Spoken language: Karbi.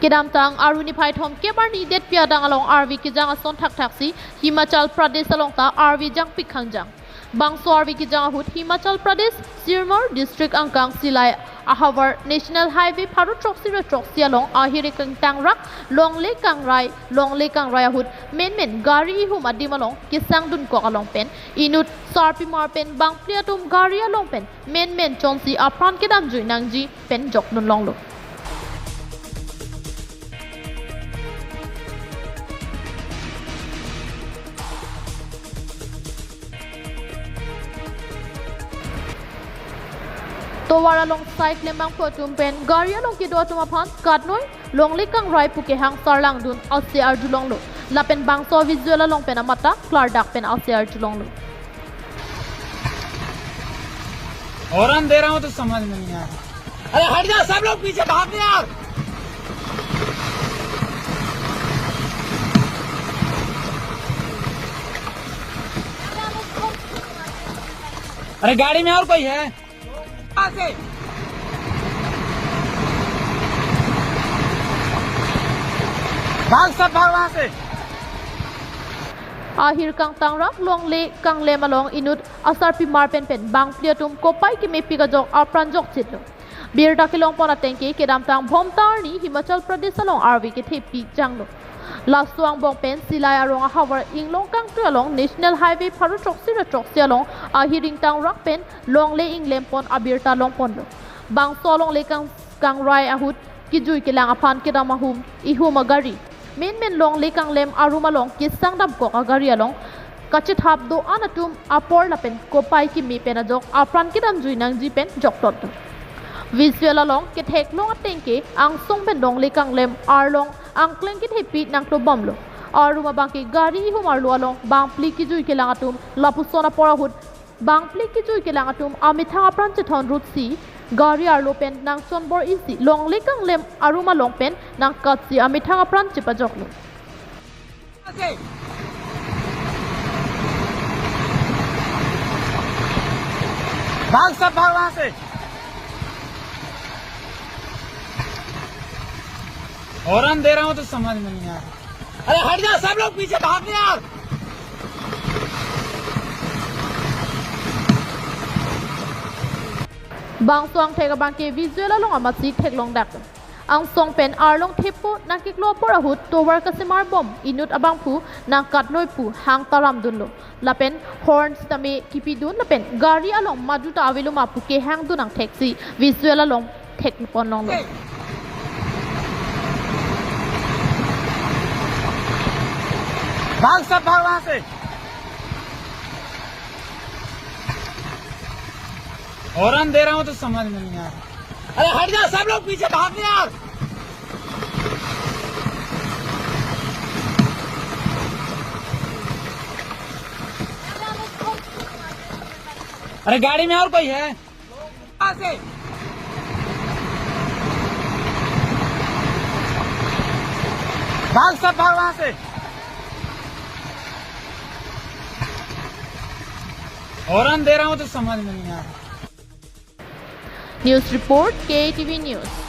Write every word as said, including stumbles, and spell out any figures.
Kedamtang Arni phai thomkep arni detpi adang along arve kejang ason thakthaksi Himachal Pradesh along ta arve jangpik khangjang. Bangso arve kejang ahut Himachal Pradesh, Sirmaur district angkang Silai ahavar National Highway pharo throksi ra throksi along ahir ingtangrak longle kangrai, longle kangrai ahut menmen gari ihum adim along kesangdunkok along pen inut sarpimar pen bangphli atum gari along pen menmen chonsi apran kedamjui nangji pen jokdun longlo. Tovar along sai klembangpo atum pen gari along kedo atum aphan katnoi longle kangrai pu kehang sarlangdun ase arjulonglo. Lapen bangso visual along pen amat ta klardak pen ase arjulonglo. Horn दे रहा हूँ तो समझ में नहीं आ रहा। अरे हट जा, सब लोग पीछे भाग यार। अरे गाड़ी में और कोई है? वहां से भाग, सब भाग वहां से। Ahir kangtangrak longle kanglem along inut asarpimar pen pen bangphli atum kopai kemepik ajok apran jokchitlo. Birta kelongpon atengke kedamtang Bhomta arni Himachal Pradesh along arve kethepi janglo. Laso angbong pen Silai arong ahavar inglong kangtui along National Highway pharo throksi ra throksi along ahir ingtangrak pen longle inglempon abirta longponlo. Bangso longle kang kangrai ahut kejui kelang aphan kedam ahum ihum agari, menmen longle kanglem arum along kesangdamkok agari along kachethap do-an atum apor lapen kopai keme pen ajok apran kedamjui nangji pen jokdun. Visual along ketheklong atengke angsong pen longle kanglem arlong angkleng kethepi nangklobomlo. Arum abangke gari ihum arlo along bangphli kejui kelang atum lapuson apor ahut bangphli kejui kelang atum amethang apran chethon rutsi gari arlo pen nangchonbor isi longle kanglem arum along pen nangkatsi amethang apran chepajoklo. भाग, सब भाग वहां से। हॉर्न दे रहा हूँ तो समझ में नहीं आ रहा। अरे हट जा, सब लोग पीछे भाग यार। Bangso angthek abangke visual along amatsi theklongdak. Angsong pen arlong thepo nangkeklo apor ahut tovar kasemarbom inut abangphu nangkatnoi pu hang taramdunlo. Lapen horn sitame kipidun lapen gari along madu ta avelo ma pu kehangdun angtheksi visual along thekponlonglo. भाग, सब भाग वहां से। हॉर्न दे रहा हूँ तो समझ में नहीं आ रहा। अरे हट जा, सब लोग पीछे भाग यार। अरे गाड़ी में और कोई है? वहां से। भाग, सब भाग वहां से। हॉर्न दे रहा हूँ तो समझ में नहीं आ रहा। News report, K A T V News.